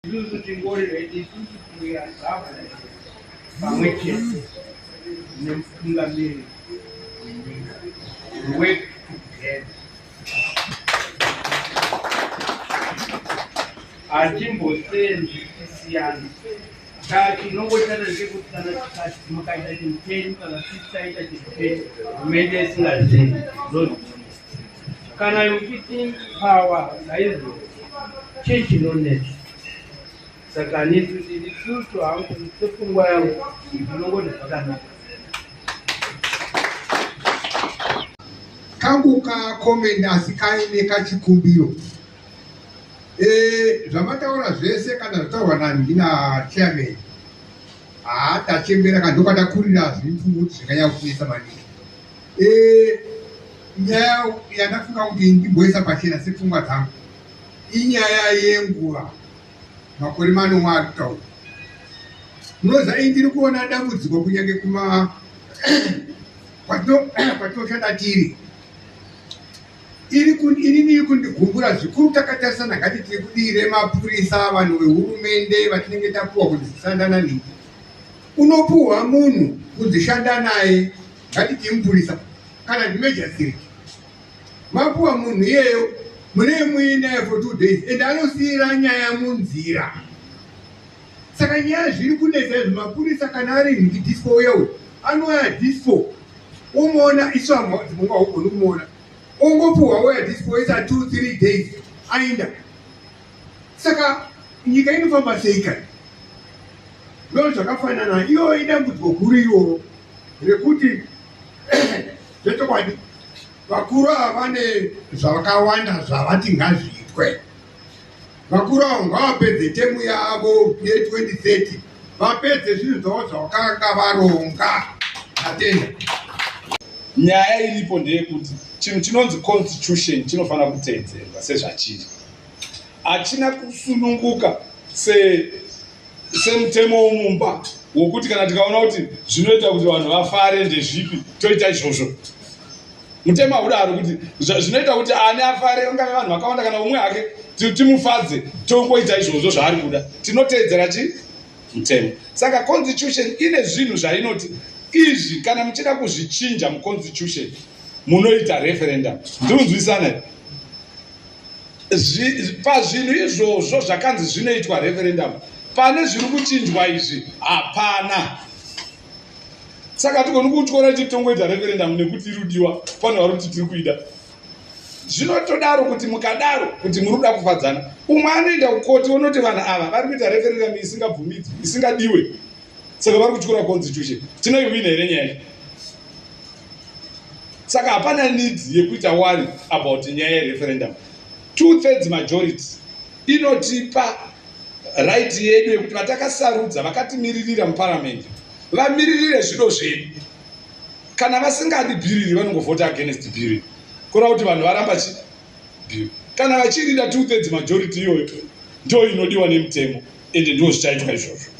Isusu tingori ready, isusu we are government pamwe chete nemutungamiri wenyika. We work together. Hatimbosenzi tisiyana. Chatinongochata ndechekuti kana tikati mukaita chinhu chenyu kana sisi taita chinhu chedu, hurumende isingazivi kana uchiti power saizvo, chii chinonetsa? Saka nisu isusu hangu, sepfungwa yangu, ndinongoti zvakanaka. Kangu kacomment asi kaine kachikumbiro. Zvamataura zvese kana zvataurwa nandina chairman, haa, tachembera kana ndokwatakurira, zviri kuti zvinganyanya kunetsa maningi. Nyaya yandafunga kuti ndimboisa pachena sepfungwa dzangu inyaya yenguva, makore 7 ari kutaura. Munoziva, iyi ndiri kuona dambudziko kunyange kuma kwatinoshanda tiri inini iri kundigumbura zvikuru. Takatarisana, ngati tiri kudii remapurisa, vanhu vehurumende vatinenge tapuwa kuti shanda nanhingi. Unopuhwa munhu kunzi shanda naye, ngatiti mupurisa kana ndimajasirit, mapuwa munhu iyeyo, munee muinaye for 2 days and anosiyira nyaya munzira. Saka nyaya zviri kunetsa izvo, mapurisa kana ari nhingi dispo, uya uyu anouya dispo, omuona, isu munga hugoni kumuona, ongopuhwa uya dispo, isa 2, 3 days aenda. Saka nyika inofamba sei? Kai ndo zvakafanana, iyo idambudziko guru iroro rekuti zvechokwadi vakuru ava vane zvakawanda zvavati ngazviitwe. Vakuru avo ngavapedze term yavo ye2030, vapedze zvinhu zvavo zvavakanga varonga. Atenda. Nyaya iripo ndeyekuti chinhu chinonzi constitution chinofanira kuteedzerwa sezvachiri. Hachina kusununguka semutemo womumba wokuti kana tikaona kuti zvinoita kuti vanhu vafare ndezvipi, toita izvozvo. Mutemo haudaro kuti zvinoita kuti ani afare, ungave vanhu vakawanda kana umwe hake, timufadze, tongoita izvozvo zvaari kuda. Tinoteedzera chi mutemo. Saka constitution ine zvinhu zvainoti izvi kana muchida kuzvichinja muconstitution munoita referendum. Ndikunzwisana here? Pazvinhu izvozvo zvakanzi zvinoitwa referendum, pane zviri kuchinjwa izvi hapana. Saka hatigoni kutyora titongoita referendum nekuti iri kudiwa, pane vari kuti tiri kuida. Zvinotodaro kuti mukadaro kuti muri kuda kufadzana, umwe anoenda kukoti onoti vanhu ava vari kuita referendum isingabvumidzwi, isingadiwe, saka vari kutyora constitution. Tinoiwina here nyaya iyi? Saka hapana need yekuita worry about nyaya yereferendum. 2/3 majority inotipa right yedu yekuti vatakasarudza vakatimiririra muparamende vamiririre zvido zvedu. Kana vasingadi bhiriri, vanongovhota against bhiriri, kureva kuti vanhu varamba chi bhiri. Kana vachirida, 2/3 majority iyoyo ndo inodiwa nemutemo, ende ndo zvichaitwa izvozvo.